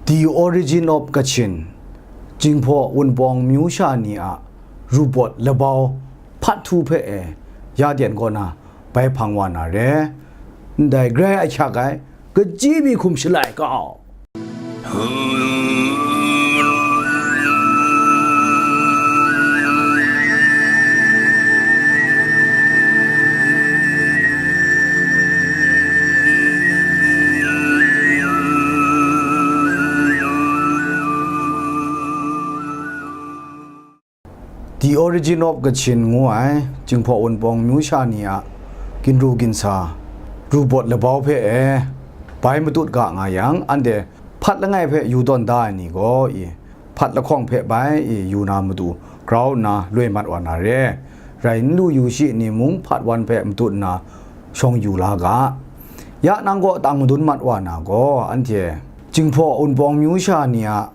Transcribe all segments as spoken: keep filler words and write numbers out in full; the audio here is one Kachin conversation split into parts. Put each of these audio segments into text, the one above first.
The Origin of Kachin, Jinghpaw Wunpawng myu sha ni a ru pawt labau hpat htu hpe e ya ten kaw na bai hpang wa na re. Ndai grai ahkyak ai, kaji mi hkum shalai kau. The Origin of Kachin ngu ai Jinghpaw Wunpawng myu sha ni a ginru ginsa, ru pawt labau hpe e bai matut ga nga yang, anhte hpat langai hpe yu tawn da ai ni gaw, i, hpat lahkawng hpe bai, i, yu na matu grau nna loi mat wa na re. Rai n lu yu shi ni mung hpat wan hpe matut nna shawng yu la ga. Ya nang kaw tang madun mat wa na gaw, anhte Jinghpaw Wunpawng myu sha ni a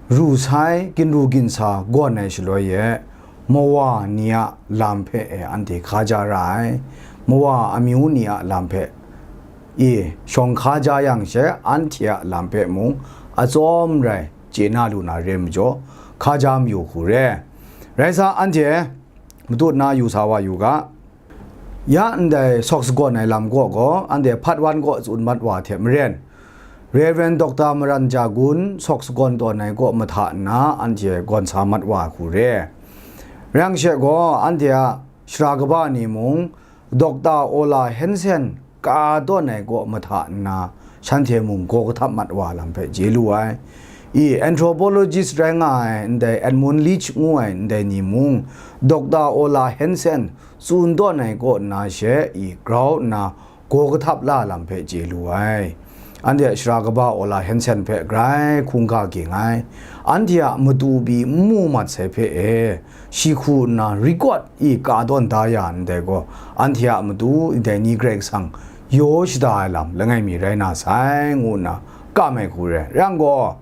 ru sai ginru ginsa gawn ai shaloi e, mawa ni a lam hpe e anhte hkaja ra ai, mawa amyu ni a lam hpe e shawng hkaja yang she, anhte a lam hpe mung atsawm rai chye na lu na re majaw, hkaja mayu hku re. Rai sa, anhte matut na yu sa wa yu ga. Ya ndai sawk sagawn ai lam kaw gaw, anhte hpat wan kaw tsun mat wa hte maren, Rev. Doctor Maran Jagun sawk sagawn tawn ai kaw mahta nna, anhte gawn sa mat wa hku re. Rai yang she gaw, anhte a sara kaba ni mung, Doctor Ola Hansen ka tawn ai kaw mahta nna, shanhte mung gaw kahtap mat wa lam hpe chye lu ai. I, anthropologist rai nga ai ndai Edmund Leach ngu ai ndai ni mung, Doctor Ola Hansen tsun tawn ai kaw nna she, i, grau nna gaw kahtap la lam hpe chye lu ai. Anhte a sara kaba Ola Hansen hpe grai hkungga ging ai. Anhte a matu pyi n mu mat sai hpe e, shi hku nna record i ka tawn da ya ndai gaw, anhte a matu ndai ni Karai Kasang yaw shada ai lam langai mi rai na sai, ngu nna kam ai hku re. Rai yang gaw,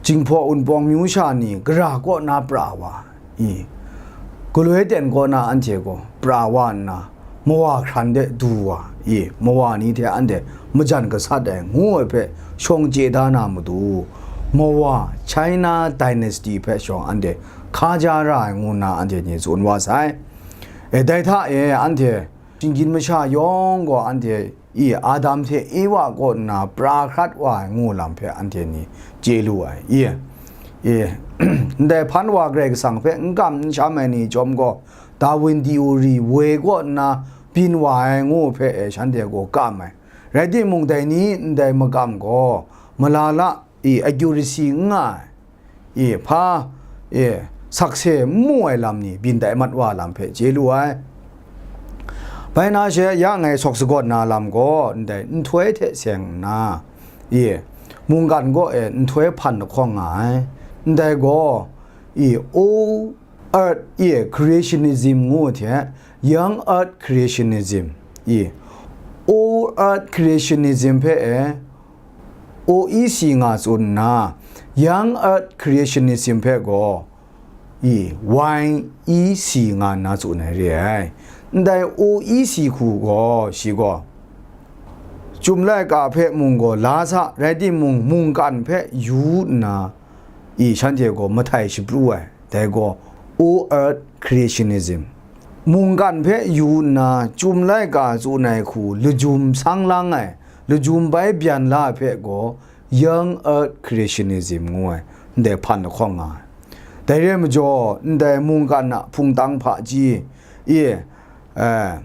Jinghpaw Wunpawng myu sha ni gara kaw na pra wa i, galoi ten kaw na anhte gaw pra wa nna, mawa hkran de du wa i, mawa ni hte anhte majan gasat ai ngu ai hpe shawng chye da na matu, mawa China Dynasty hpe shawng anhte hkaja ra ai ngu nna anhte ni tsun wa sai. E, dai hta e anhte shinggyim masha yawng gaw anhte i, Adam hte Ewa kaw nna pra hkrat wa ai ngu lam hpe anhte ni chye lu ai. I, i, ndai hpan wa Karai Kasang hpe n kam n sham ai ni chyawm gaw, Darwin theory woi kaw nna byin wa ai ngu hpe e shanhte gaw kam ai. Rai timung, dai ni ndai makam gaw malala, i, accuracy n nga ai. I, hpa, i, sakse n mu ai lam ni byin tai mat wa lam hpe chye lu ai. Bai na she, ya ngai sawk sagawn na lam gaw ndai nhtoi hte seng nna, i, mungkan kaw e nhtoi hpan lahkawng nga ai. Ndai gaw, i, old earth, i, creationism ngu hte, young earth creationism, i, old earth creationism hpe e, O E C nga tsun nna, young earth creationism hpe gaw, i, Y E C nga nna tsun ai re ai. Ndai O E C hku gaw, shi gaw, Chyum laika hpe mung gaw la sa, rai timung, mungkan hpe yu nna, i, shanhte gaw mahtai shapru ai, dai gaw, O Earth Creationism. Mungkan hpe yu nna, Chyum laika tsun ai hku lajum sang lang ai, lajum bai byan la ai hpe gaw, Young Earth Creationism ngu ai, ndai hpan lahkawng nga ai. Dai re ai majaw, ndai mungkan a hpungtang hpaji, i, eh,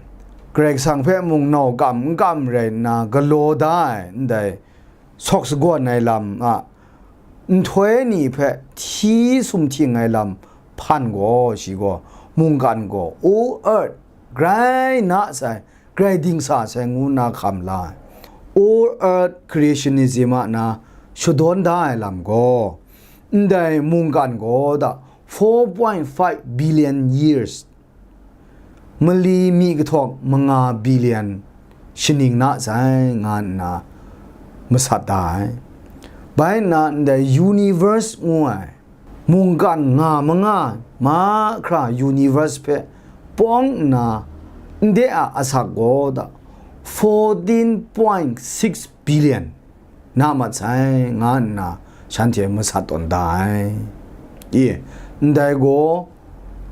Karai Kasang hpe mung nau kam n kam rai nna galaw da ai, ndai sawk sagawn ai lam a nhtoi ni hpe hti sumhting ai lam hpan gaw, shi gaw mungkan gaw, O earth, grai na sai, grai dingsa sai ngu nna hkam la ai. All Earth Creationism a na shadawn da ai lam gaw, ndai mungkan gaw da four point five billion years, mali mi kahtawk manga billion shaning na sai, nga nna masat da ai. Bai nna ndai universe ngu ai mungkan nga manga mahkra universe hpe pawng nna, ndai a asak gaw da fourteen point six billion na mat sai, nga nna shanhte masat tawn da ai. I, ndai gaw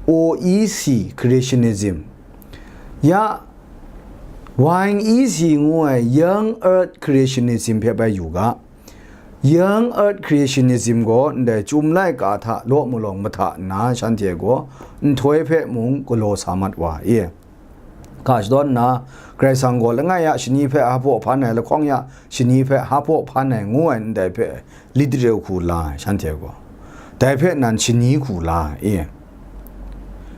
O E C creationism, ya, Wang E C ngu ai young earth creationism hpe bai yu ga. Young earth creationism gaw ndai Chyum laika hta law malawng mahta nna shanhte gaw nhtoi hpe mung galaw sa mat wa i. Ga shadawn nna, Karai Kasang gaw langai a shani hpe hpa hpan ai, lahkawng ya shani hpe hpa hpan ai ngu ai ndai hpe literal hku la ai, shanhte gaw. Dai hpe nan shani hku la ai, e.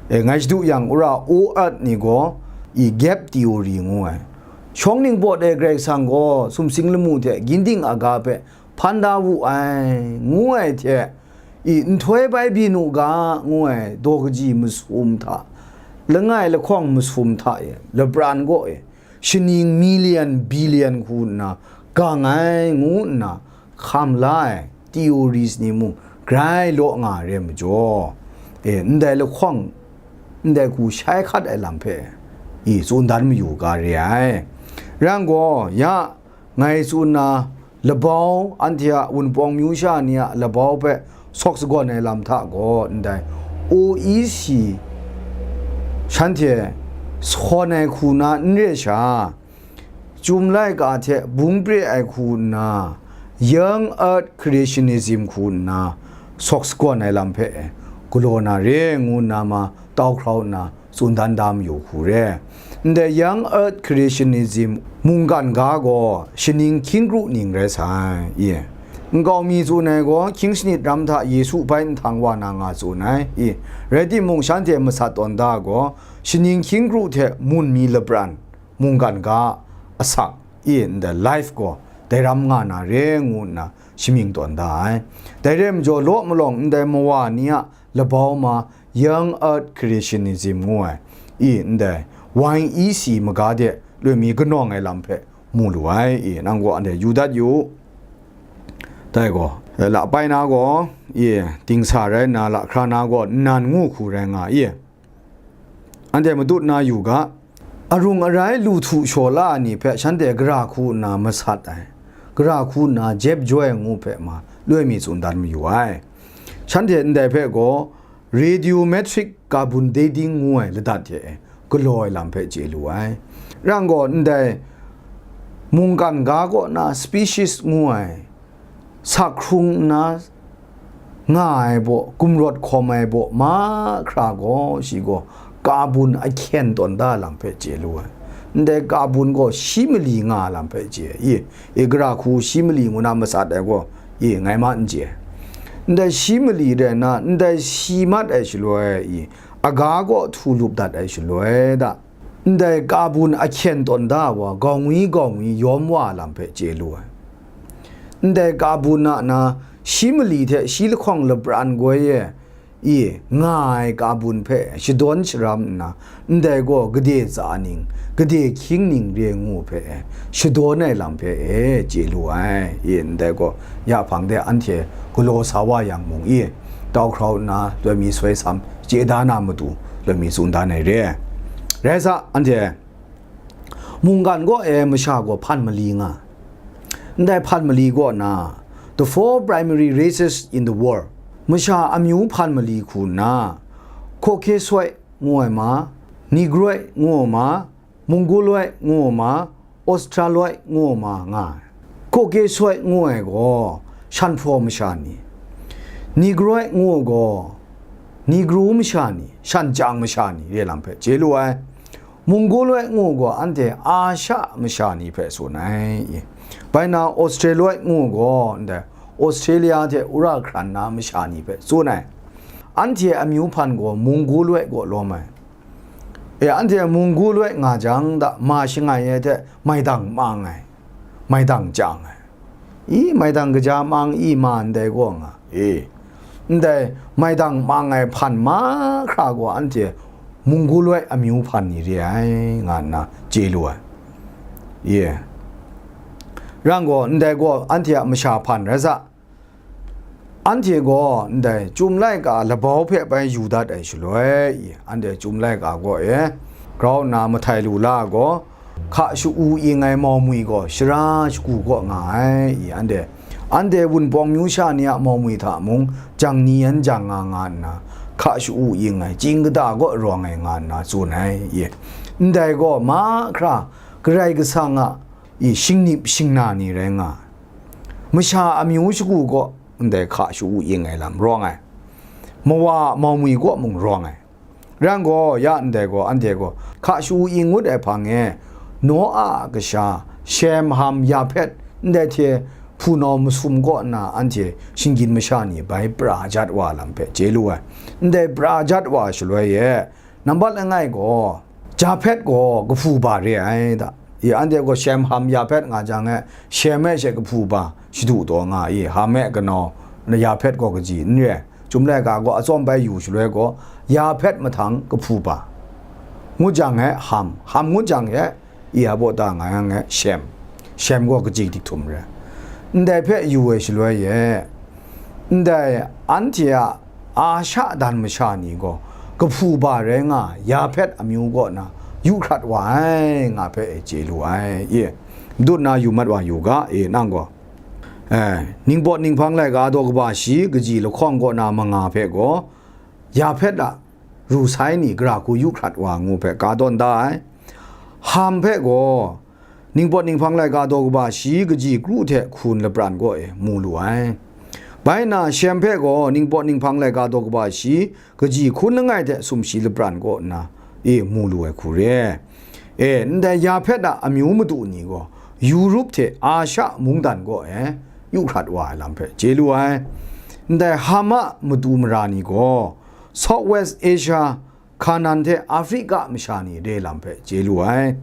E, ngai shadu yang, wora o at ni gaw, i gap theory ngu ai. Shawng ningpawt e Karai Kasang gaw sumsing lamu hte ginding aga hpe hpan da wu ai, ngu ai hte, i nhtoi bai byin u ga, ngu ai daw kaji masum hta, langai lahkawng masum hta e, labran gaw e, shaning million, billion hku nna gang ai, ngu nna hkam la ai theories ni mung grai law nga ai re ai majaw, e, ndai lahkawng, ndai hku shai hkat ai lam hpe, i, tsun dan mayu ga re ai. Rai yang gaw, ya, ngai tsun na labau, anhte a Wunpawng myu sha ni a labau hpe sawk sagawn ai lam hta gaw, ndai O E C shanhte sawn ai hku na n re sha, Chyum laika hte bung pre ai hku nna, young earth creationism hku nna, sawk sagawn ai lam hpe galaw na re ngu nna ma tau hkrau nna tsun dan da mayu hku re. Ndai young earth creationism mungkan ga gaw shaning hkying kru ning rai sai, i. Nkau mi tsun ai gaw hkying shanit ram hta Yesu bai nhtang wa na nga tsun ai, i. Rai timung, shanhte masat tawn da gaw, shaning hkying kru hte mun mi lapran, mungkan ga asak, i, ndai life gaw dai ram nga na re ngu nna shamying tawn da ai. Dai re ai majaw, law malawng ndai mawa ni a labau ma young earth creationism ngu ai, i, ndai Y E C maga de loi mi kanawng ai lam hpe mu lu ai, i, nang gaw anhte yu dat yu u. Dai gaw, la pai na gaw, i, dingsa rai nna, lahkra na gaw nnan ngu hku rai nga i. Anhte matut na yu ga, arung arai lu htu shaw la ai ni hpe shanhte gara hku nna masat ai, gara hku nna jep joi ai ngu hpe ma loi mi tsun dan mayu ai. Shanhte ndai hpe gaw radiometric carbon dating ngu ai ladat hte e galaw ai lam hpe chye lu ai. Rai yang gaw, ndai mungkan ga kaw na species ngu ai, sak hkrung nna nga ai baw, gumrawt hkawm ai baw mahkra gaw, shi gaw carbon ahkyen tawn da lam hpe chye lu ai. Ndai carbon gaw shi mali nga lam hpe chye ai. I, i, gara hku shi mali ngu na masat ai gaw, i, ngai ma n chye. Ndai shi mali rai nna, ndai shi mat ai shaloi, i, aga gaw htu lup dat ai shaloi da, ndai carbon ahkyen tawn da wa, gaw ngwi gaw ngwi yawm wa lam hpe chye lu ai. Ndai carbon a na, shi mali hte shi lahkawng lapran goi e, i, nga ai carbon hpe shadawn sharam nna, ndai gaw gade tsa ning, gade hkying ning re ngu hpe shadawn ai lam hpe e chye lu ai. I, ndai gaw ya hpang de anhte galaw sa wa yang mung i, tau hkrau nna loi mi soi sam chye da na matu loi mi tsun dan ai re. Rai sa, anhte mungkan kaw e masha gaw hpan mali nga. Ndai hpan mali kaw na, the four primary races in the world, masha amyu hpan mali hku nna, Caucasoid ngu ai ma, Negroid ngu ai ma, Mongoloid ngu ai ma, Australoid ngu ai ma nga ai. Caucasoid ngu ai gaw shanhpraw masha ni, Negroid ngu ai gaw Negro masha ni, shan chyang masha ni re lam hpe chye lu ai. Mongoloid ngu gaw anhte Asha masha ni hpe tsun ai. Bai na Australoid ngu gaw ndai Australia hte wora hkran na masha ni hpe tsun ai. Anhte amyu hpan gaw Mongoloid kaw lawm ai. E, anhte Mongoloid nga jang da, ma shangai ai hte maidang mang ai, maidang chyang ai. I, maidang kaja mang i ma ndai gaw nga, e, ndai maidang mang ai hpan mahkra gaw anhte Mongoloid amyu hpan ni re ai, nga nna chye lu ai. Ye. Rai yang gaw, ndai gaw anhte a masha hpan rai sa. Anhte gaw ndai Chyum laika labau hpe bai yu dat ai shaloi, i, anhte Chyum laika gaw e grau nna mahtai lu la ai gaw, hka sha-u ing ai mau mwi gaw shara shagu kaw nga ai, i, anhte Anhte Wunpawng myu sha ni a mau mi hta mung jang ni yan jang nga nga nna, hka sha-u ying ai, chying kata kaw rawng ai nga nna tsun ai, ye. Ndai gaw mahkra Karai Kasang a i shingnip shingna ni rai nga ai. Masha amyu shagu kaw ndai hka sha-u ying ai lam rawng ai. Mawa a mau mi kaw mung rawng ai. Rai gaw, ya ndai gaw, anhte gaw hka sha-u ying ngut ai hpang e, Noa a kasha, Shem, Ham, Yahpet, ndai hte hpunau masum kaw nna anhte shinggyim masha ni bai pra jat wa lam hpe chye lu ai. Ndai pra jat wa shaloi e, nambat langai gaw, Jahpet gaw kahpu ba re ai da. I, anhte gaw Shem, Ham, Yahpet nga jang e, Shem e she kahpu ba shadu taw nga i, Ham e kanau, Yahpet gaw kaji n re ai. Chyum laika gaw atsawm bai yu shaloi gaw, Yahpet mahtang kahpu ba ngut jang e Ham, Ham ngut jang e, i, a baw ta nga yang e Shem, Shem gaw kaji dik htum re. Ndai hpe yu ai shaloi e, ndai anhte a a sha dan masha ni gaw, kahpu ba rai nga Yahpet amyu kaw na yu hkrat wa ai, nga hpe e chye lu ai, i, madut na yu mat wa yu ga, e, nang gaw. E, ningpawt ninghpang laika daw kaba shi kaji lahkawng kaw na manga hpe gaw, Yahpet a ru sai ni gara hku yu hkrat wa ngu hpe ka tawn da ai. Ham hpe gaw, ningpawt ninghpang laika daw kaba shi kaji kru hte hkun lapran kaw e mu lu ai. Bai nna, Shem hpe gaw ningpawt ninghpang laika daw kaba shi kaji hkun langai hte sumshi lapran kaw nna e mu lu ai hku re. E, ndai Yahpet a amyu madu ni gaw Yurup hte Asha mungdan kaw e yu hkrat wa ai lam hpe chye lu ai. Ndai Ham a madu mara ni gaw South West Asia, Hkanan hte Afrika masha ni re lam hpe chye lu ai.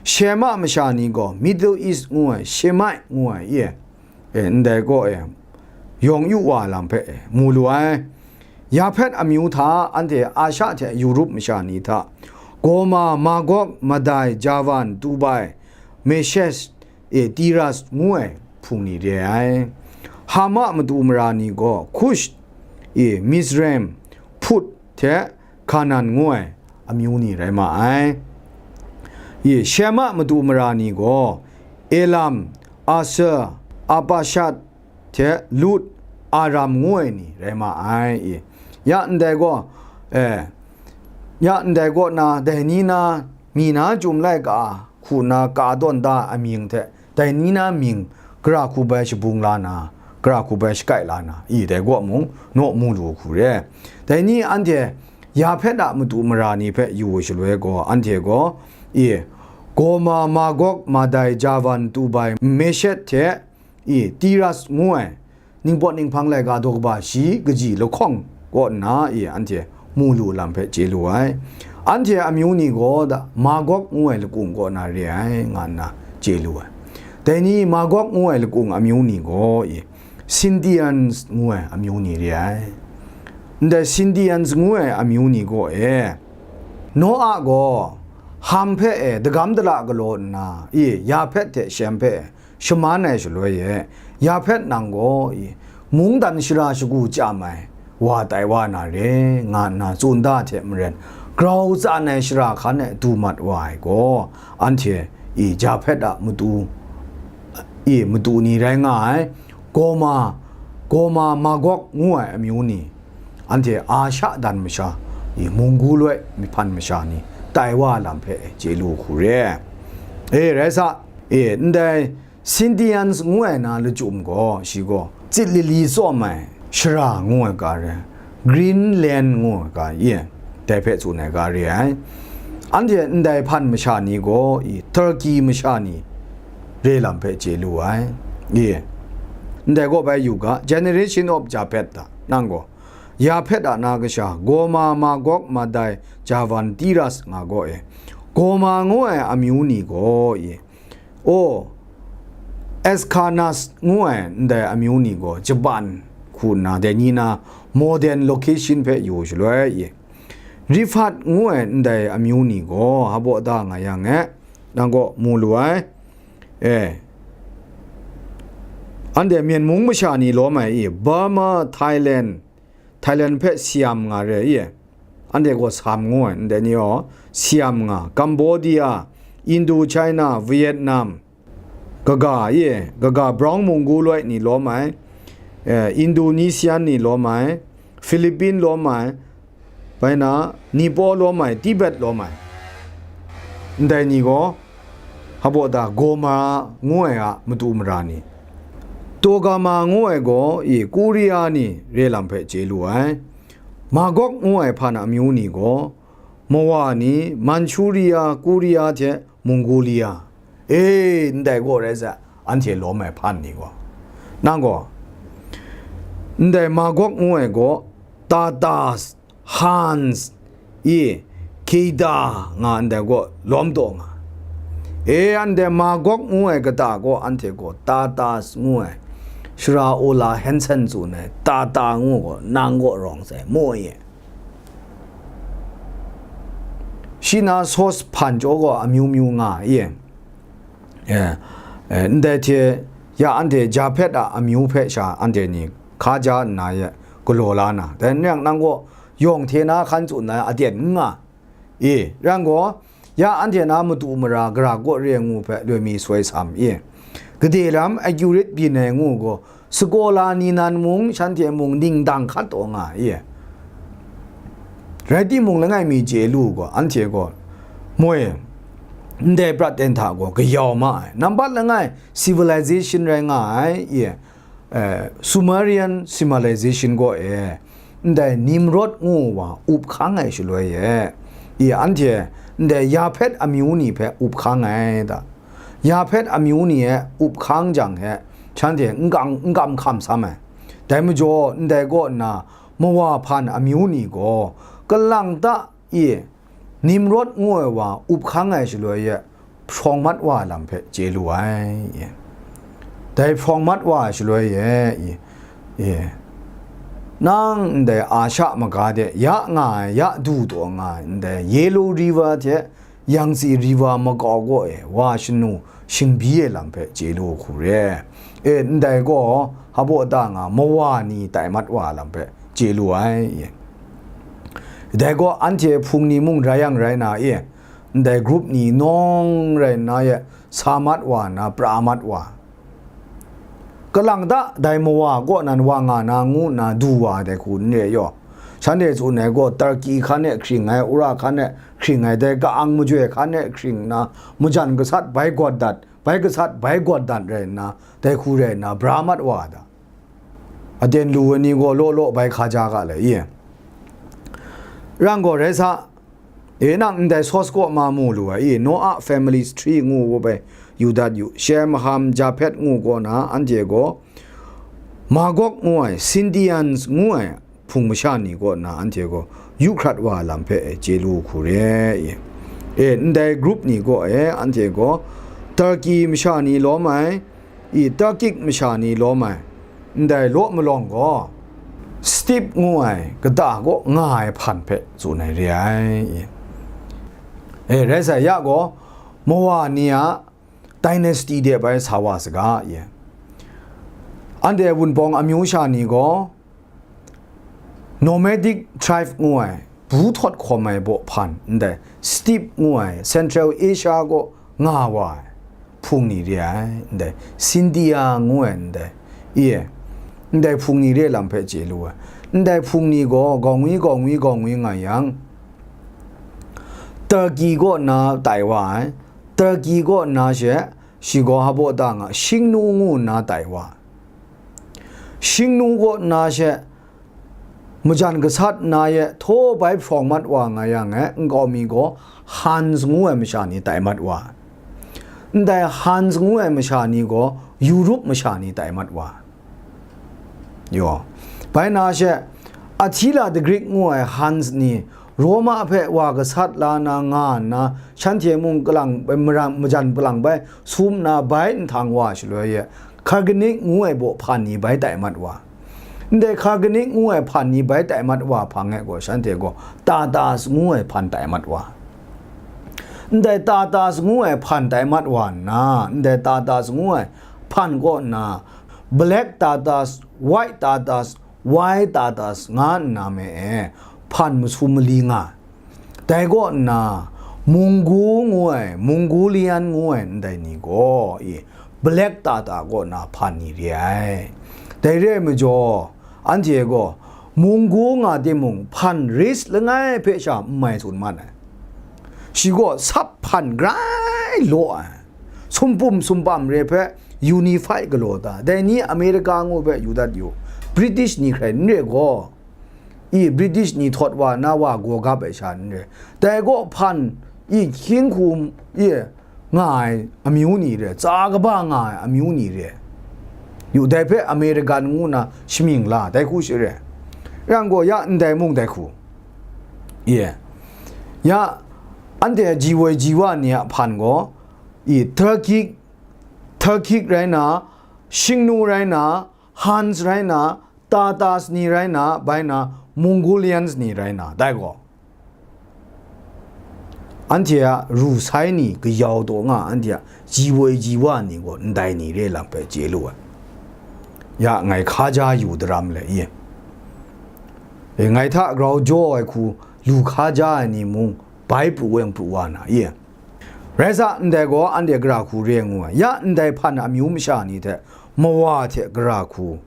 Shem a masha ni gaw Middle East ngu ai, Shemite ngu ai, e, e, ndai kaw e yawng yu wa lam hpe e mu lu ai. Yahpet amyu hta anhte Asha hte Yurup masha ni hta Goma, Magog, Madai, Javan, Tubai, Meshesh, e, Tiras ngu ai hpung ni re ai. Ham a madu mara ni gaw Kush, e, Mizraim, Put hte Hkanan ngu ai amyu ni rai ma ai. E, Shem a madu mara ni gaw Elam, Asur, Apashat, hte Lut, Aram ngu ai ni rai ma ai. E, ya ndai gaw, e, ya ndai kaw na, dai ni na, mi na chyum laika hku na ka tawn da amying hte, dai ni na mying gara hku bai shabung la na, gara hku bai shakai la na, i, dai kaw mung naw mu lu hku re. Dai ni anhte Yahpet a madu mara ni hpe yu shaloi gaw, anhte gaw, i, Goma, Magog, Madai, Javan, Tubai, Meshet hte, i, Tiras ngu ai, ningpawt ninghpang laika daw kaba shi kaji lahkawng kaw nna, i, anhte mu lu lam hpe chye lu ai. Anhte amyu ni gaw da, Magog ngu ai lakung kaw na re ai, nga nna chye lu ai. Dai ni Magog ngu ai lakung amyu ni gaw, i, Scythians ngu ai amyu ni re ai. Ndai Scythians ngu ai amyu ni gaw e, Noa gaw Ham hpe e dagam dala galaw nna, i, Yahpet hte Shem hpe e shaman ai shaloi e, Yahpet nang gaw, i, mungdan shara shagu chyam ai wa tai wa na re, nga nna tsun da hte maren, grau tsan ai shara hkan e du mat wa ai gaw, anhte, i, Yahpet a matu, i, matu ni rai nga ai, Goma, Goma Magog ngu ai amyu ni, anhte Asha dan masha, i, Munggu loi myi hpan masha ni tai wa lam hpe chye lu hku re. E, rai sa, e, ndai Scythians ngu ai na lachyum gaw, shi gaw, tsit lili tsawm ai shara ngu ai ga re, Greenland ngu ai ga, i, dai hpe tsun ai ga re ai. Anhte ndai hpan masha ni gaw, i, Turkey masha ni re lam hpe chye lu ai. I, ndai gaw bai yu ga, Generation of Japheth hta, nang gaw, Yahpet a na kasha, Goma, Magog, Madai, Javan, Tiras nga gaw e. Goma ngu ai amyu ni gaw, i, o, Escanas ngu ai ndai amyu ni gaw Japan hku nna dai ni na modern location hpe yu shaloi, i, Rifat ngu ai ndai amyu ni gaw Habaw da nga yang e, nang gaw mu lu ai. E, anhte Myen mung masha ni lawm ai, i, Burma, Thailand, Thailand hpe Siam nga re ai, i, anhte gaw Sam ngu ai, ndai ni gaw Siam nga, Cambodia, Indochina, Vietnam, kaga e, kaga brown munggu loi ni lawm ai, eh, Indonesian ni lawm ai, Philippine lawm ai, bai na Nipo lawm ai, Tibet lawm ai, ndai ni gaw, hpa baw ta, Goma ngu ai a matu mara ni, Togama ngu ai gaw i Korea ni re lam hpe chye lu ai. Magog ngu ai hpan a amyu ni gaw, Mawa ni, Manchuria, Korea hte Mongolia, e, ndai gaw rai sa, anhte lawm ai hpan ni gaw. Nang gaw, ndai Magog ngu ai gaw, Tatars, Huns, i, Khita nga ndai gaw lawm taw nga. E, anhte Magog ngu ai kata gaw anhte gaw Tatars ngu ai, Shara Ola Hansen tsun ai, Tata ngu gaw, nang gaw rawng sai, mu e. Shi na sauce hpan jaw gaw amyu myu nga e. Eh, eh, ndai hte ya anhte Jahpet a amyu hpe sha anhte ni hka ja nna ye galaw la na, dai n rai yang, nang gaw yawng hte na hkan tsun na aten n nga e. Rai yang gaw, ya anhte na matu mara gara kaw re ngu hpe loi mi soi sam e. Gade lam accurate byin ai ngu gaw, Sakola ni nan mung, shanhte mung ningdang hkat taw nga ai. Rai timung, langai mi chye lu gaw, anhte gaw, moi, ndai prat ten hta gaw kayau ma ai. Nambat langai civilization rai nga ai, i, eh, Sumerian civilization gaw e, ndai Nimrod ngu wa up hkang ai shaloi e, i, anhte ndai Yahpet amyu ni hpe up hkang ai da. Yahpet amyu ni e up hkang jang he, shanhte n kam, n kam hkam sam ai. Dai majaw, ndai kaw nna, Mawa hpan amyu ni gaw, kalang ta i, Nimrod ngu ai wa up hkang ai shaloi e, hprawng mat wa ai lam hpe chye lu ai. Dai hprawng mat wa ai shaloi e, i, i, nang ndai Asha maga de ya nga ai, ya du taw nga ai, ndai Yellow River hte Yangtze River makau kaw e wa shanu shingbyi ai lam hpe chye lu hku re. E, ndai gaw, hpa baw ta nga, Mawa ni tai mat wa ai lam hpe chye lu ai. Dai gaw, anhte hpung ni mung rai yang rai na e, ndai group ni nawng rai nna ye, sa mat wa nna, pra mat wa. Kalang ta dai Mawa kaw nan wa nga na ngu nna du wa ai dai hku n re yaw. Shanhte tsun ai gaw, Turkey hkan e hkring ai, Ura hkan e hkring ai, dai ka-ang majoi hkan e hkring nna, majan gasat bai gawt dat, bai gasat bai gawt dat rai nna, dai hku rai nna, bra mat wa ai da. Aten lu ai ni gaw law law bai hka ja ga le, i. Rang gaw rai sa, e, nang ndai sauce kaw ma mu lu ai, i, Noah Family's Tree ngu wa bai yu dat yu, Shem, Ham, Jahpet ngu kaw na, anhte gaw Magog ngu ai, Scythians ngu ai hpung masha ni kaw na, anhte gaw yu hkrat wa ai lam hpe chye lu hku re, i. E, ndai group ni kaw e, anhte gaw Turkey masha ni lawm ai, i, Turkic masha ni lawm ai, ndai law malawng gaw, Steppe ngu ai kata kaw nga ai hpan hpe tsun ai re ai, i. E, rai sai ya gaw, Mawa ni a dynasty de bai sa wa saga, i. Anhte Wunpawng amyu sha ni gaw, nomadic tribe ngu ai, bu htawt hkawm ai baw hpan, ndai Steppe ngu ai, Central Asia kaw nga wa ai hpung ni re ai, ndai Scythia ngu ai, ndai, i, ndai hpung ni re lam hpe chye lu ai. Ndai hpung ni gaw gawng wi, gawng wi, gawng wi nga yang, Turkey kaw nna tai wa ai, Turkey kaw nna she, shi gaw hpa baw ta nga, Shingnu ngu nna tai wa ai. Shingnu kaw nna she, majan gasat na ye htaw bai hprawng mat wa nga yang e, nkau mi gaw Huns ngu ai masha ni tai mat wa ai. Ndai Huns ngu ai masha ni gaw Europe masha ni tai mat wa ai. Yaw. Bai na she, Attila the Greek ngu ai Huns ni Roma hpe wa gasat la na nga nna, shanhte mung kalang, maran, majan palang bai sum na bai nhtang wa shaloi e, Khagenic ngu ai baw hpan ni bai tai mat wa. Ndai Khagenic ngu ai hpan ni bai tai mat wa hpang e gaw, shanhte gaw Tatas ngu ai hpan tai mat wa. Ndai Tatas ngu ai hpan tai mat wa nna, ndai Tatas ngu ai hpan kaw nna, Black Tatas, White Tatas, White Tatas nga nna me e, hpan masum mali nga. Dai kaw nna, Munggu ngu ai, Mongolian ngu ai ndai ni gaw, i, black tata kaw na hpan ni re ai. Dai re ai majaw, anhte gaw munggu nga timung, hpan risk langai hpe sha n mai tsun man ai. Shi gaw sap hpan grai law ai. Sumpum sumpam re hpe unify galaw ta. Dai ni America ngu hpe yu dat yu. British ni hkrai n re gaw, i British ni htawt wa na wa gaw gap ai sha n re. Dai gaw hpan i hkying hku i nga ai amyu ni re, tsa kaba nga ai amyu ni re. Yu, dai hpe American ngu na shamying la, dai hku shi re. Yang gaw ya ndai mung dai hku. Ye. Ya, anhte ji woi ji wa ni a hpan gaw, i Turkic, Turkic rai na, Shingnu rai na, Hans rai na, Tatars ni rai na, bai na, Mongolians ni rai na, dai gaw, anhte a ru sai ni kayau taw nga, anhte a ji woi ji wa ni gaw ndai ni re lam hpe chye lu ai. Ya, ngai hkaja yu daram le, ye. E, ngai hta grau jaw ai hku lu hkaja ai ni mung bai pru weng pru wa na, ye. Rai sa, ndai gaw anhte gara hku re ngu ai. Ya, ndai hpan amyu masha ni hte mawa hte gara hku,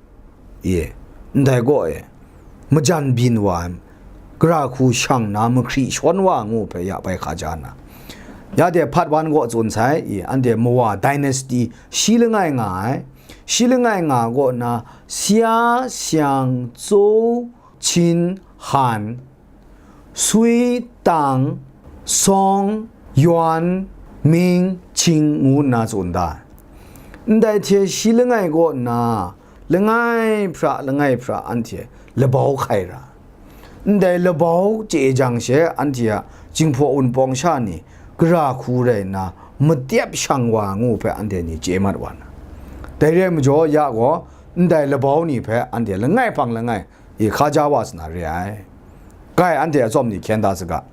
ye, ndai gaw e, majan byin wa ai, gara hku shang na mahkri shawn wa ngu hpe ya bai hkaja na. Ya de hpat wan gaw tsun sai, i, anhte mawa dynasty shi langai nga ai, shi langai nga gaw na, Xia, Xiang, Zhou, Qin, Han, Sui, Tang, Song, Yuan, Ming, Qing ngu nna tsun da ai. Ndai hte shi langai kaw nna, langai hpra, langai hpra anhte labau hkai ra. Ndai labau chye jang she, anhte a Jinghpaw Wunpawng sha ni gara hku rai nna, matyep shang wa ngu hpe anhte ni chye mat wa na. Dai re ai majaw, ya gaw, ndai labau ni hpe anhte langai hpang langai, i hkaja wa sa na re ai. Kai, anhte atsawm ni hkyen da saga.